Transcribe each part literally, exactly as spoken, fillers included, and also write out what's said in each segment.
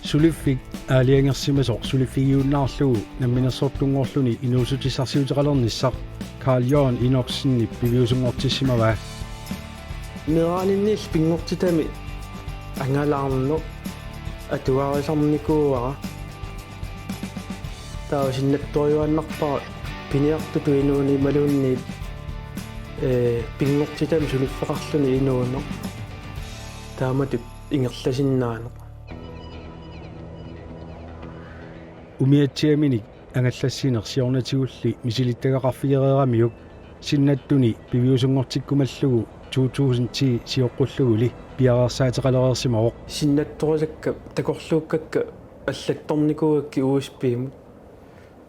Suliffik aalajangersimasoq suliffigiunnaarlugu namminersortunngorluni inuussutissarsiuteqalernissaq Carl Jørgen Enoksenip piviusunngortissimavaa. Meeraaninnilli pinngortitami angalaarneq atugarisarnikuuara. Taava sinnattoriuaannarpara piniartutut inuuneq imaluunniit, ee, pinngortitami suliffeqarluni inuuneq. Taamatut ingerlasinnaaneq. Umiatsiaminik angallassineq siornatigulli misilittagaqarfigereeramiuk sinnattuni piviusunngortikkumallugu to tusind ti sioqqulluguli piareersaateqalereersimavoq. Sinnattorisakka takorluukkakka allattornikuugakkit U S B-mut.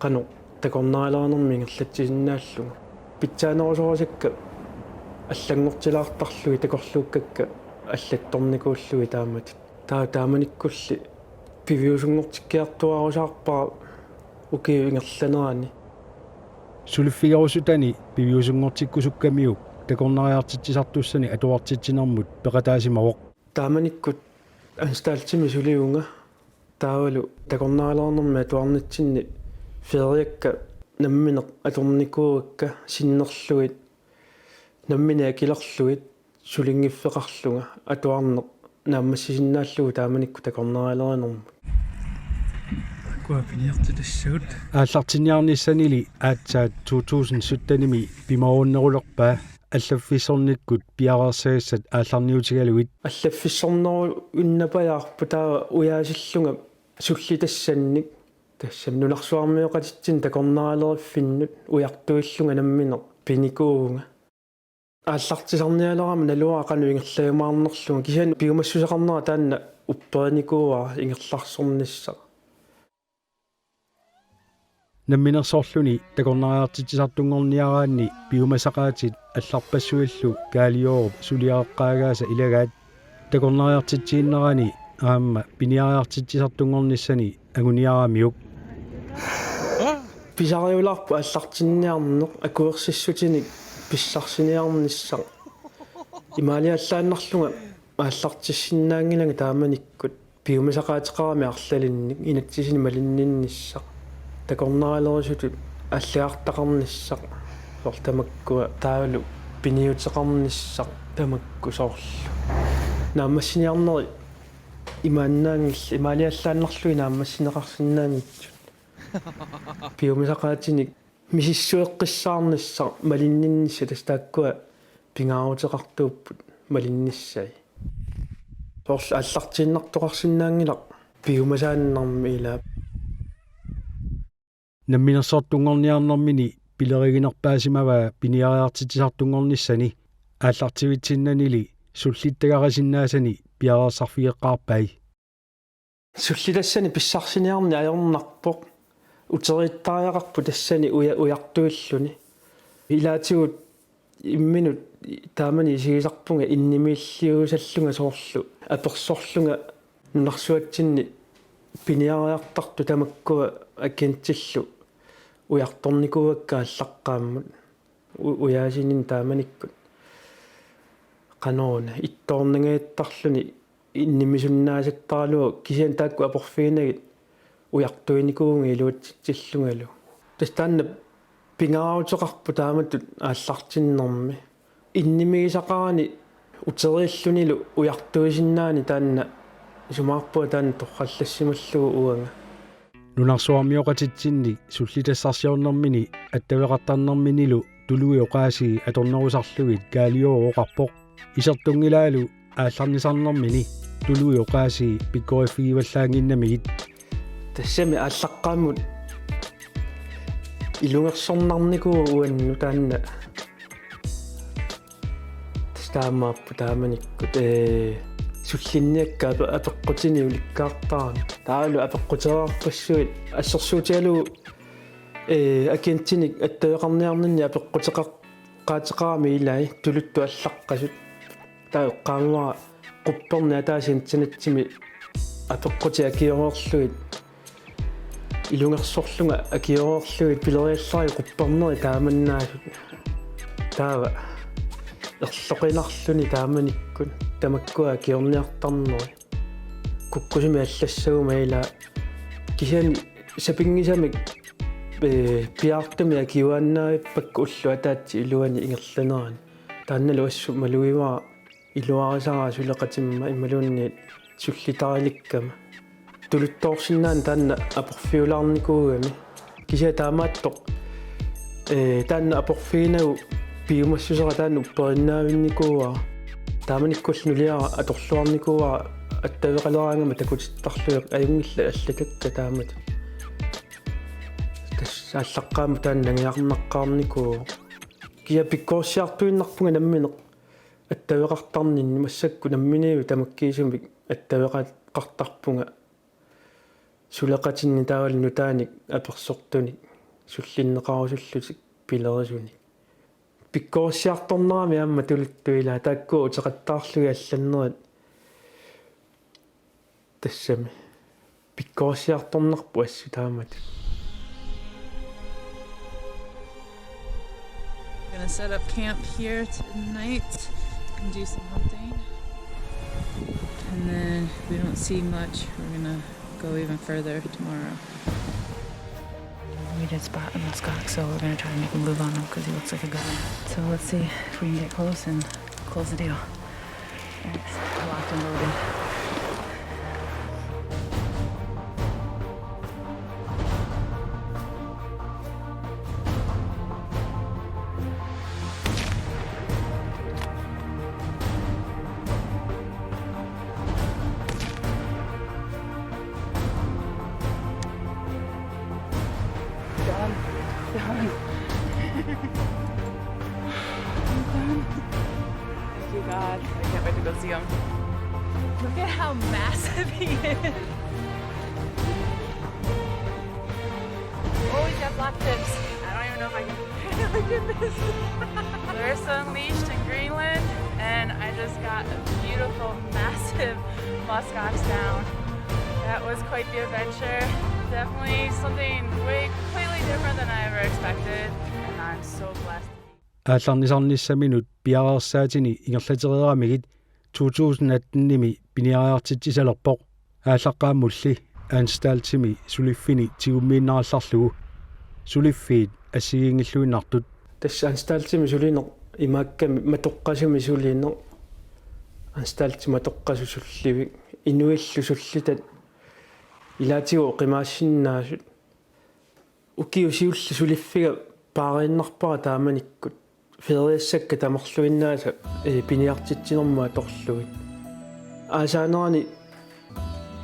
Qanoq takornarialerinermik ingerlatsisinnaallunga. Pitsaanerusorisakka allanngortilaartarlugit takorluukkakka allattornikuullugit taamatut. Taa-, taamanikkulli piviusunngortikkiartuaarusaarpara ukiup ingerlanerani. Suliffigerusutani piviusunngortikkusukkamiuk takornariartitsisartussani atuartitsinermut peqataasimavoq. Taamanikkut anstaltimi sulivunga. Taavalu takornarialerinermik atuarnitsinni feriakka nammineq atornikuuakka sinnerlugit nammineq akilerlugit sulinngiffeqarlunga atuarneq naammassisinnaallugu taamanikkut takornarialerinermut. Takkua piniartitassagut. Aallartinniarnissanili aatsaat to tusind syttenimi pimoorunnerulerpaa allaffissornikkut piareersagassat aallarniutigalugit. Allaffissorneruinnapajaarpoq taava ujaasillunga sullitassannik. Tassami nunarsuarmioqatitsinni takornarialeriiffinnut ujartuillunga nammineq pinikuuvunga. Aallartisarnialerama naluara qanoq ingerlajumaarnerlunga, kisianni piumassuseqarnera taanna upperinikuuara ingerlarsornissaq. Namminersorluni takornariartitsisartunngorniaraanni piumasaqaatit allarpassuillu Carl Jørgenup suliareqqaagaasa ilagaat. Takornariartitsiinnarani aamma piniariartitsisartunngornissani anguniaramiuk. Pisariulaarpoq aallartinniarneq akuersissutinik pissarsiniarnissaq. Imaaliallaannarlunga aallartissinnaanngilanga taamanikkut. Piumasaqaateqarami arlalinnik inatsisinik malinninnissaq. Takornarialerisutut allagartaqarnissaq. Soorlu tamakkua taavalu piniuteqarnissaq tamakku soorlu. Naammassiniarneri imaannaanngillat, imaaliallaannarlugit naammassineqarsinnaanngitsut. Piumasaqaatinik misissueqqissaarnissaq malinninnissaq, tassa taakkua pingaaruteqartuupput malinnissai. Soorlu aallartiinnartoqarsinnaanngilaq piumasaannarmi ilaa. Namminersortunngorniarnermini pileriginerpaasimavaa piniariartitsisartunngornissani aallartivitsinnanili sullittagarisinnaasani piareersarfigeqqaarpai. Sullitassani pissarsiniarneq ajornarpoq. Uteriittariaqarpoq tassani uja-, ujartuilluni. Ilaatigut imminut taamani isigisarpunga innimiilliusallunga soorlu apersorlunga nunarsuatsinni piniariartartut tamakkua agentillu ujartornikuuakka aallaqqaammut. U-, ujaasininni taamanikkut. Qanoruna ittoornangaattarluni innimisunnaasattaralua, kisianni taakku aporfiginagit ujartuinikuuvunga iluatsitsillungalu. Tassa taanna pingaaruteqarpoq taamatut aallartinnermi. Innimigisaqarani uteriillunilu ujartuisinnaaneq taanna isumaqarpunga taanna torrallassimallugu uanga. Nunarsuarmioqatitsinni sullitassarsiornermini attaveqartarnerminilu tuluit oqaasii atornerusarlugit Carl Jørgen oqarpoq. Isertunngilaalu aallarnisarnermini tuluit oqaasii pikkoriffigivallaannginnamigit. Tassami aallaqqaammut ilungersornarnikuuvoq uannut taanna. Tassa taamaappoq taamanikkut, ee, sullinniakka ape-, apeqqutinik ulikkaartarami. Taavalu apeqquteerarpassuit assersuutigalugu, ee, agentinik attaveqarniarninni apeqquteqar-, -qaateqarami ilai tuluttut allaqqasut. Taava eqqaamavara qupperneq ataaseq internetsimi apeqqutit akioreerlugit. Ilungersorlunga akioreerlugit pileriallarigit quppernerit taamannaasut. Taava erloqinarluni taamanikkut tamakkua akiorniartarneri. Kukkusumik allassaguma ila kisianni sapinngisamik, ee, piaartumik akiuaannavippakka ulloq ataatsip iluani ingerlanerani. Taannalu assut malugivara iluarisara suleqatimma imaluunniit sullittarilikkama. Tuluttoorsinnaaneq taanna aporfiulaarnikuugami. Kisianni taamaattoq, ee, taanna aporfiginagu piumassusera taanna upperinnaavinnikuuara. Taamanikkullu nuliara atorluarnikuuara attaveqaleraangama takutittarlugit ajunngillat allakakka taamatut. Tassa aallaqqaammut taanna nangiarnaqqaarnikuuvoq. Kisianni pikkorsiartuinnarpunga nammineq attaveqartarninni, massakkut namminiiviit tamakkiisumik attaveqartarpunga suleqatinni taavalu nutaanik apersortunik sullinneqarusullutik pilerisunik. Pikkorsiartornerami aamma tuluttut ila taakkua uteqattaarlugit allannerit. Tassami. Pikkorsiartornarpoq assut taamatut. Gonna set up camp here tonight and do some hunting. And then if we don't see much, we're gonna go even further tomorrow. We did spot a muskox, so we're gonna try to make a move on him 'cause he looks like a gunner. So let's see if we can get close and close the deal. It's locked and loaded. Done. Done. I'm done. Thank you, God. I can't wait to go see him. Look at how massive he is. Oh, he's got black tips. I don't even know if I can. Look at this. Larissa Unleashed in Greenland, and I just got a beautiful, massive muskox down. That was quite the adventure. Definitely something way completely different than I ever expected, and I'm so blessed. Aallarnisarnissaminut piareersaatini ingerlatereeramigit to tusind atten-imi piniariartitsisalerpoq. Aallaqqaammulli anstaltimi suliffini tigummiinnarallarlugu suliffiit assigiinngilluinnartut. Tassa anstaltimi sulineq imaakkami matoqqasumi sulineq. Anstalti matoqqasoq sullivik. Inuillu sullitat ilaatigut oqimaassinnaasut. Ukiut siulliit suliffiga paariinnarpara taamanikkut. Feriassakka tamarluinnaasa, ee, piniartitsinermut atorlugit. Aasaanerani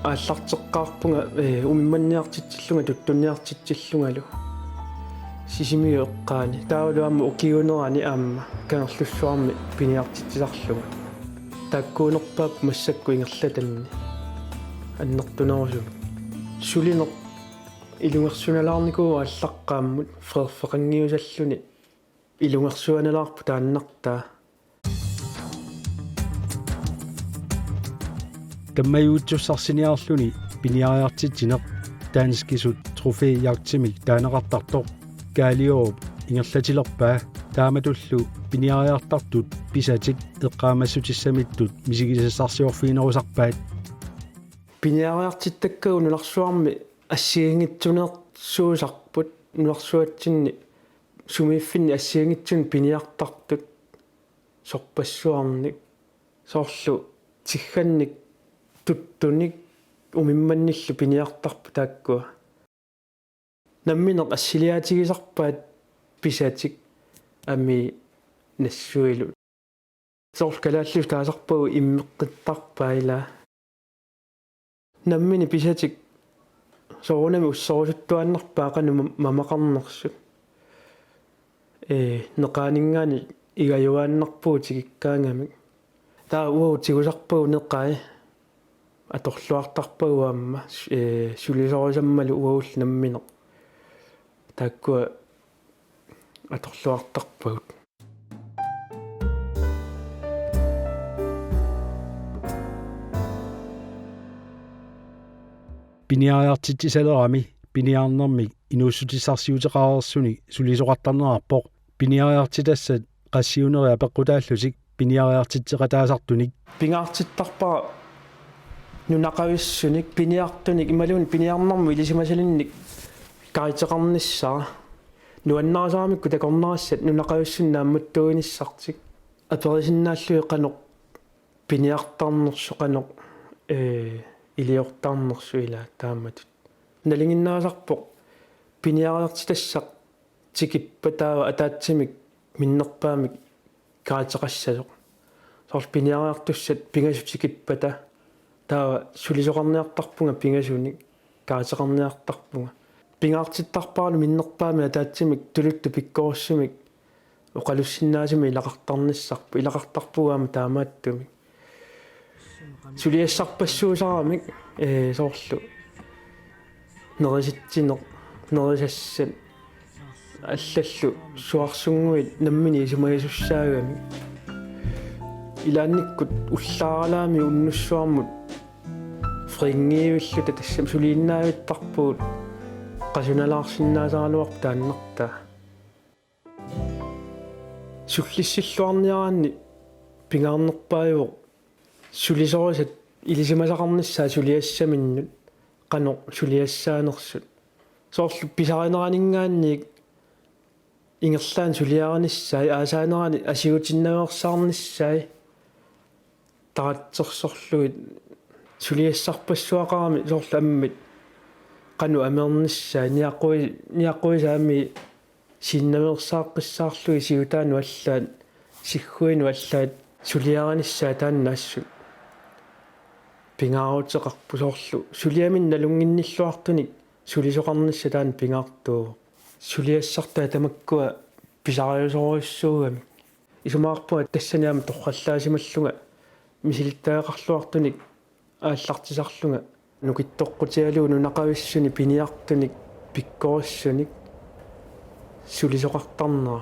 aallarteqqaarpunga, ee, umimmanniartitsillunga tuttunniartitsillungalu. Sisimiut eqqaani. Taavalu aamma ukiuunerani aamma Kangerlussuarmi piniartitsisarlunga. Taakkuunerpaapput massakkut ingerlatanni. Annertunerusumik. Sulineq ilungersunalaarnikuuvoq aallaqqaammut freerfeqanngiusalluni. Ilungersuanalaarpoq taannartaa. Tammajuitsussarsiniarluni piniariartitsineq danskisut trofæjagtimik taaneqartartoq Kaaliuup ingerlatilerpaa taamatullu piniariartartut pisatik eqqaamassutissamittut misigisassarsiorfiginerusarpaat. Piniariartittakkagut nunarsuarmi assigiinngitsunersuusarput, nunarsuatsinni sumiiffinni assigiinngitsunik piniartartut, sorpassuarnik, soorlu tiggannik, tuttunik, umimmannillu piniartarput taakkua. Nammineq assiliaatigisarpaat pisatik amii nassuilu. Soorlu kalaallisut taasarpagut immeqqittarpaat ilaa. Nammineq pisatik soorunami usserusuttuaannarpaat qanoq ma-, mamaqarnersut. Ee, neqaaninngaanniit igajuaannarpugut tikikkaangamik. Taava uagut tigusarpagut neqai atorluartarpagut aamma, ee, sulisorisammalu uagullu nammineq. Taakkua atorluartarpagut. Piniariartitsisalerami piniarnermik inuussutissarsiuteqareersunik sulisoqartarnerarpoq. Piniariartitassat qassiunerit apeqqutaallutik piniariartitseqataasartunik. Pingaartittarpara Nunaqavissunik piniartunik imaluunniit piniarnermut ilisimasalinnik karitseqarnissara. Nuannarisaramikku takornarissat nunaqavissunik naammattuinissartik. Aperisinnaallugit qanoq piniartarnersoq, qanoq, ee, iliortarnersoq ilaa taamatut. Nalinginnaasarpoq piniariartitassaq tikippata taava ataatsimik minnerpaamik karitseqassasoq. Soorlu piniariartussat pingasut tikippata taava sulisoqarniartarpunga pingasunik, karitseqarniartarpunga. Pingaartittarparalu minnerpaamik ataatsimik tuluttut pikkorissumik oqalussinnaasumik ilaqartarnissarput, ilaqartarpugut aamma taamaattumik. Suliassarpassuusaramik, ee, soorlu nerisitsineq, nerisassat allallu suarsunnguit nammineq isumagisussaagami. Ilaannikkut ullaaralaami unnussuarmut fringiivilluta tassami suliinnaavittarpugut, qasunalaarsinnaasaraluarpoq taannartaa. Sullissilluarniaraanni pingaarnerpaajuvoq sulisorisat ilisimasaqarnissaat suliassaminnut, qanoq suliassaanersut. Soorlu pisarineraninngaanniit ingerlaannaq suliarinissai, aasaanerani assigiinnaveersaarnissai taratsersorlugit. Suliassarpassuaqarami soorlu ammit qanoq ameernissai, niaqui-, niaquisaami siinnaveersaaqqissaarlugit siutaanut allaat, sigguinut allaat suliarinissaat taanna assut pingaaruteqarpoq. Soorlu suliaminnut nalunnginnilluartunik sulisoqarnissaq taanna pingaartuuvoq. Suliassartaa tamakkua pisariusorujussuugamik. Isumaqarpunga tassani aamma torrallaasimallunga misilittagaqarluartunik aallartisarlunga nukittoqqutigalugu nunaqavissunik piniartunik pikkorissunik sulisoqartarnera.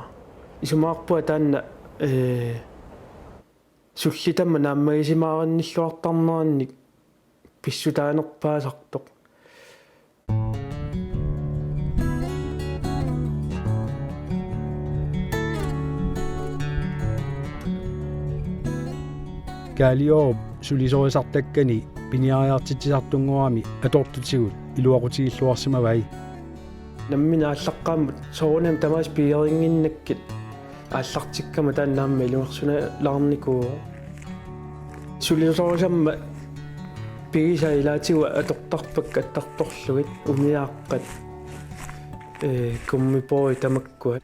Isumaqarpunga taanna, ee, sullitamma naammagisimaaginnilluartarnerannik pissutaanerpaasartoq. Kaalioorup sulisorisartakkani piniariartitsisartunngorami atortutigut iluaqutigilluarsimavai. Nammineq aallaqqaammut soorunami tamaasa pigerinnginnakkit aallartikkama taanna aamma ilungersunalaarnikuuvoq. Sulisorisamma pigisai ilaatigut atortarpakka attartorlugit, umiaaqqat, ee, gummibåndit tamakkua.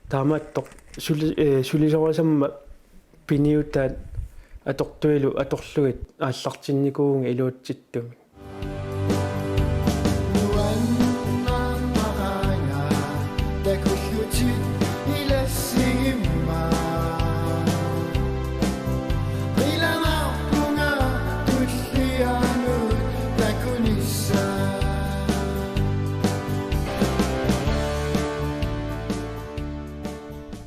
Taamaattoq suli-, ee, sulisorisamma piniutaat atortuilu atorlugit aallartinnikuuvunga iluatsittumik.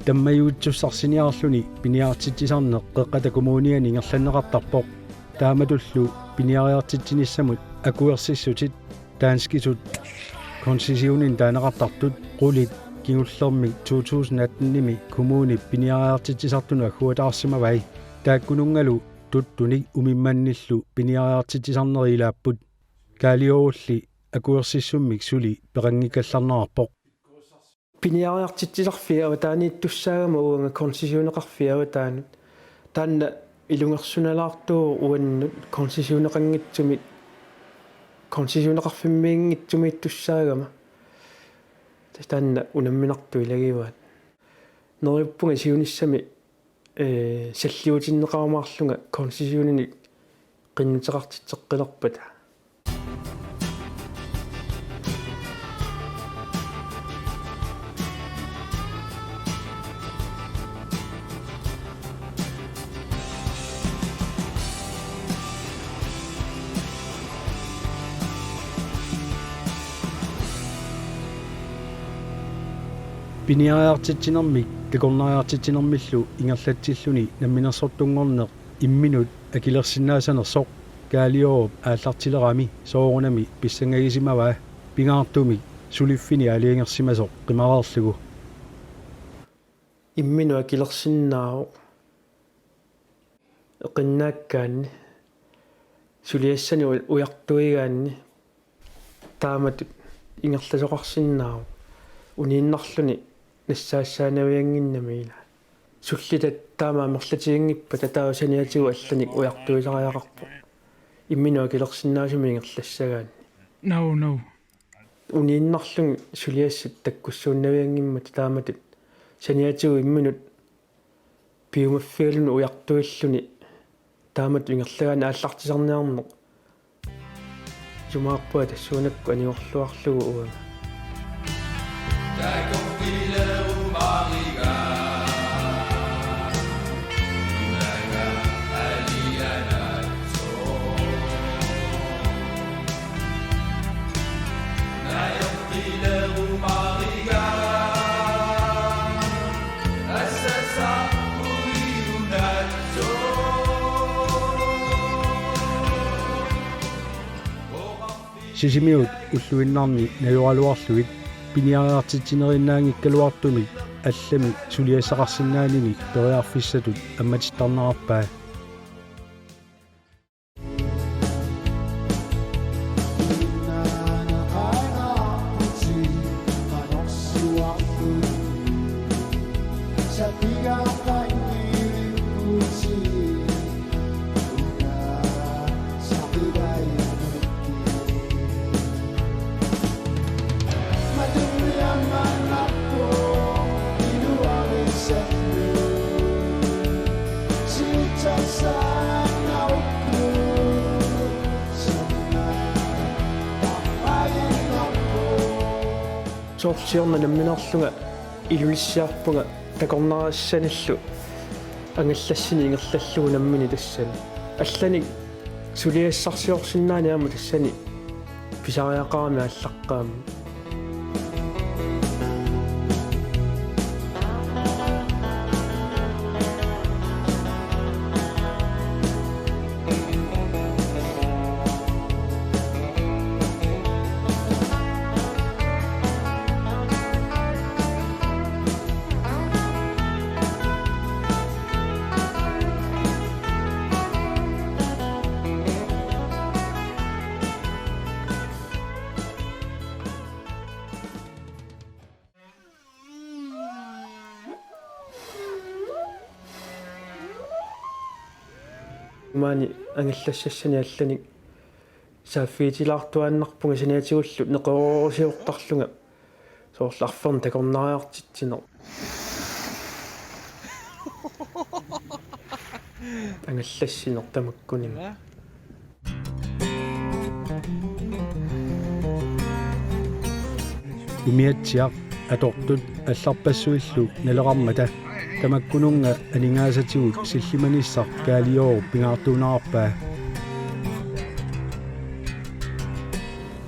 Tammajuitsussarsiniarluni piniartitsisarneq Qeqqata Kommuniani ingerlanneqartarpoq. Taamatullu piniariartitsinissamut akuersissutit danskisut koncessioninik taaneqartartut qulit kingullermik to tusind atten-imi kommunip piniariartitsisartunut agguataarsimavai. Taakkununngalu tuttunik umimmannillu piniariartitsisarnerit ilaapput. Kaaliorulli akuersissummik suli peqanngikkallarnerarpoq. Piniariartitsisarfik avataaniittussaagama uanga koncessioneqarfik avataanut. Taanna ilungersunalaartuuvoq uannut koncessioneqanngitsumik, koncessioneqarfimmiinngitsumiittussaagama. Taanna unamminartoq ilagivaat. Neriuppunga siunissami, ee, salliutinneqarumaarlunga koncessioninik qinnuteqartitseqqilerpata. Piniariartitsinermik takornariartitsinermillu ingerlatsilluni namminersortunngorneq imminut akilersinnaasanersoq Kaaliorup aallartilerami soorunami pissangaasimavaa, pingaartumik suliffinik aalajangersimasoq qimareerlugu. Imminut akilersinnaavoq. eqinnaakkaanni, suliassani u-, ujartuigaanni taamatut ingerlasoqarsinnaavoq. Uniinnarluni nassaassaanaviannginnami ila. Sullitat taama amerlatiginngippata taava saniatigut allanik ujartuisariaqarpoq. Imminut akilersinnaasumik ingerlassagaanni. No, no. Uniinnarlugit suliassat takkussuunnavianngimmata taamatut saniatigut imminut piumaffigaluni ujartuilluni taamatut ingerlagaanni aallartisarniarneq. Isumaqarpunga tassuunakkut anigorluarlugu uanga. Sisimiut ulluinnarni najoraluarlugit piniariartitsineriinnaanngikkaluartumik allamik suliassaqarsinnaanini periarfissatut ammatittarnerarpaa. Soorlu siorna nammineerlunga Ilulissarpunga takornariassanillu angallassineq ingerlallugu nammineq tassani. Allanik suliassarsiorsinnaaneq aamma tassani pisariaqarami aallaqqaammut. Maani angallassassani allanik saaffigitilaartuaannarpunga saniatigullu neqeroorusiortarlunga soorlu arfernik takornariartitsineq. Angallassineq tamakkuninnga. Umiatsiaq, atortut allarpassuillu naleqarmata tamakkununnga aningaasatigut sillimanissaq Kaali Joorup pingaartuunerarpaa.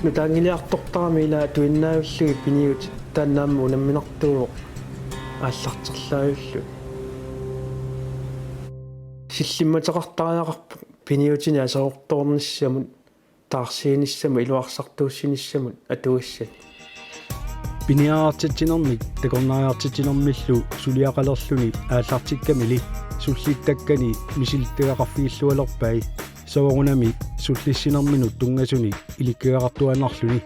Nutaanngiliartortarami ila atuinnaavillugit piniutit, taanna aamma unamminartuuvoq aallarterlaavillugit. Sillimmateqartariaqarpoq piniutinik aserortoornissamut, taarsiinissamut, iluarsartuussinissamut atugassat. Piniariartitsinermik takornariartitsinermillu suliaqalerluni aallartikkamili sullittakkani misilittagaqarfigillualerpai, soorunami sullissinerminut tunngasunik ilikkagaqartuaannarluni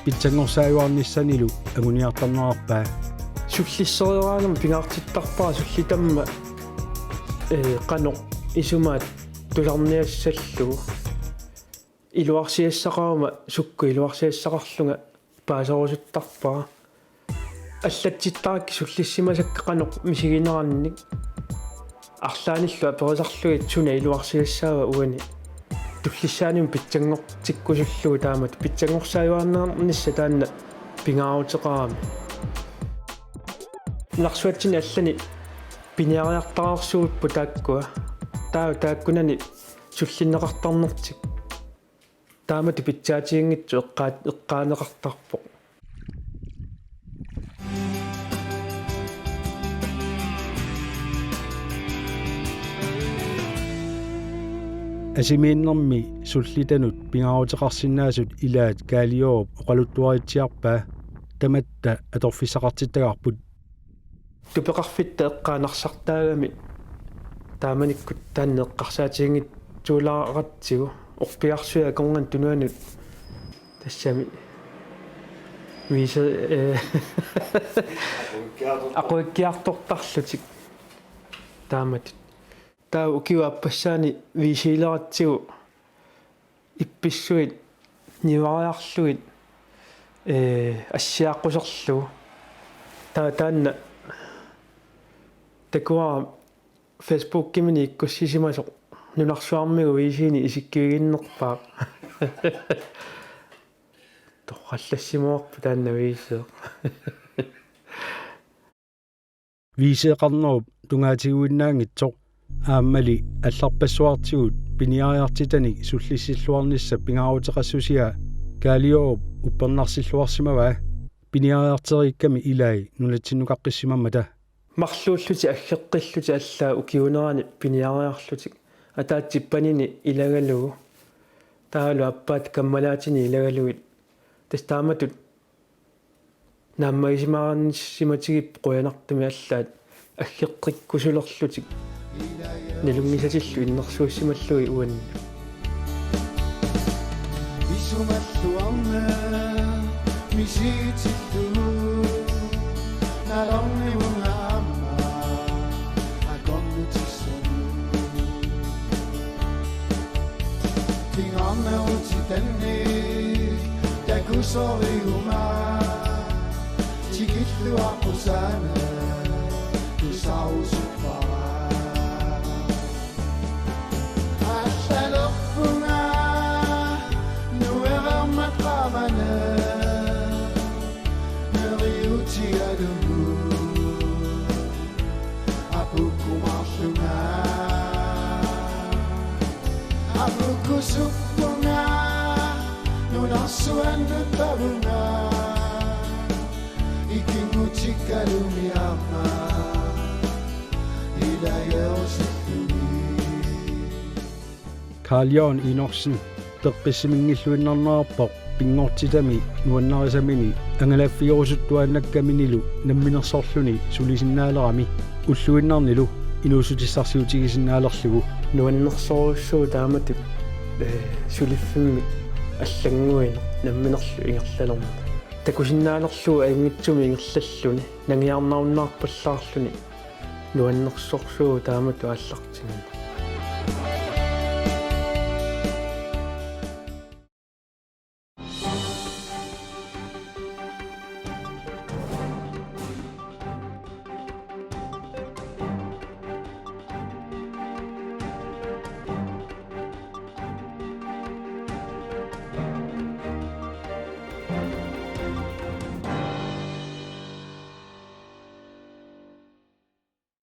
pitsanngorsaajuarnissanilu anguniartarnerarpaa. Sullissereeraangama pingaartittarpara sullitamma, ee, qanoq isumaat tusarniassallugu. Iluarsiassaqaruma sukkut iluarsiassaqarlunga paaserusuttarpara. Allatsittarakkit sullissimasakka qanoq misiginerannik. Arlaannillu aperisarlugit suna iluarsiassaava uani. Tullissaanut pitsanngortikkusullugu taamatut pitsanngorsaajuarnissaq taanna pingaaruteqarami. Narsuatsinni allani piniariartareersuupput taakkua. Taa-, taakkunani sullinneqartarnertik. Taamatut pitsaatiginngitsut eqqaa-, eqqaaneqartarpoq. Asimiinnermi sullitanut pingaaruteqarsinnaasut ilaat Kaali Joorup oqaluttuaritsiarpaa, tamatta atorfissaqartittagarput. Tupeqarfitta eqqaanarsartaagami Taamanikkut taanna eqqarsaatiginngitsooraratsigu orpigarsuit akornanni tunuanut tassami viise-, eh, aquikkiartortarlutik taamatut. Taava ukiup aappassaani viisileratsigu ippissuit niuariarlugit, eh, assiaqquserlugu. Taava taanna takuara Facebookimini ikkussisimasoq nunarsuarmigut viisiinik isikkiviginnerpaaq. Torrallassimavarput taanna viiseeq. Viiseeqarnerup tungaatigiinnaanngitsoq aammali allarpassuartigut piniariartitanik sullississuarnissaq pingaaruteqassusia Kaalioorup uppernarsilluarsimavaa piniariarteriikkami ilai nunatsinnukaqqissimammat. Marluullutik aggeqqillutik allaat ukiuunerani piniariarlutik ataatsip panini ilagalugu. Taavalu aappaata kammalaatini ilagalugit. Tassa taamatut naammagisimaanissimatigipput qujanartumik allaat aggeqqikkusulerlutik nalunngisatillu innersuussimallugit uannut. Isumalluarneq misigitillugu nalornimunga aamma akornutissanut. Pingaarnerutitannik takusoriguma tikilluaqqusaannik tusarusuppara. Allalerpunga nuereermat qaamaneq neriuutigalugu apukkumaarlunga. Apukkusuppunga nunarsuannuttavunga ikinngutikkalumi aamma ilagerusulluni. Karl Jørgen Enoksen peqqissiminngilluinnarnerarpoq pinngortitami nuannarisamini angalaffigerusuttuaannakkaminilu namminersorluni sulisinnaalerami ulluinnarnilu inuussutissarsiutigisinnaalerlugu. Nuannersorujussuuvoq taamatut, eh, suliffimmik allannguineq namminerlu ingerlalermat. Takusinnaalerlugu ajunngitsumik ingerlalluni, nangiarnarunnaarpallaarluni nuannersorsuuvoq taamatut aallartinnginneq.